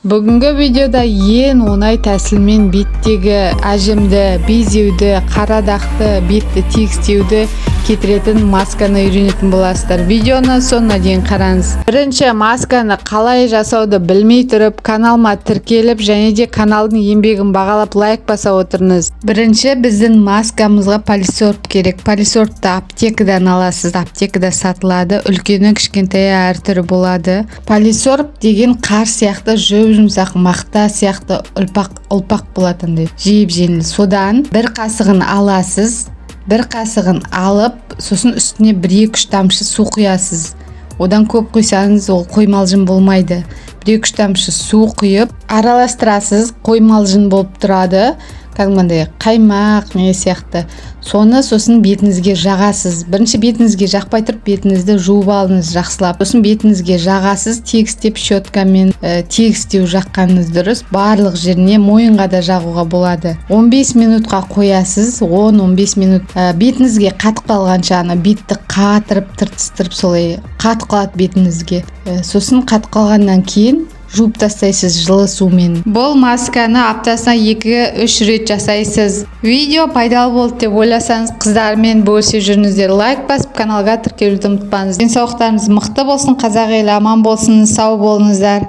Бүгінгі видеода ең оңай тәсілмен беттегі әжімді, безеуді, қара дақты, бетті тегістеуді кетіретін масканы үйренетін боласыздар. Видеоны соңына дейін қараңыз. Бірінші, масканы қалай жасауды білмей тұрып, каналыма тіркеліп және де каналдың еңбегін бағалап, лайк баса отырыңыз. Бірінші, біздің маскамызға полисорб керек. Полисорбты аптекадан аласыз, аптекада сатылады. Үлкені, кішкентайы әртүрлі болады. Полисорб деген қар сияқты жұп жұмсақ, мақта сияқты ұлпақ ұлпақ болады, андай жеп жеңіл. Содан бір қасығын аласыз. Бір қасығын алып, сосын үстіне бір екі үш тамшы су құясыз. Одан көп құйсаңыз, ол қоймалжың болмайды. Бір екі үш тамшы су құйып араластырасыз, қоймалжың болып тұрады, кәдімгідей қаймақ не сияқты. Соны сосын бетіңізге жағасыз. Бірінші бетіңізге жақпай тұрып, бетіңізді жуып алыңыз жақсылап. Сосын бетіңізге жағасыз тегістеп, щеткамен тегістеу жаққаныңыз дұрыс барлық жеріне, мойынға да жағуға болады. 15 минутқа қоясыз, 10-15 минут, бетіңізге қатып қалғанша. Ана бетті қатырып, тыртыстырып, солай қатып қалады бетіңізге. Сосын қатып қалғаннан кейін жуып тастайсыз жылы сумен. Бұл масканы аптасына 2-3 рет жасайсыз. Видео пайдалы болды деп ойласаңыз, қыздармен бөлісе жүріңіздер. Лайк басып, каналға тіркелуді ұмытпаңыз. Денсаулықтарыңыз мықты болсын, қазақ елі аман болсын, сау болыңыздар.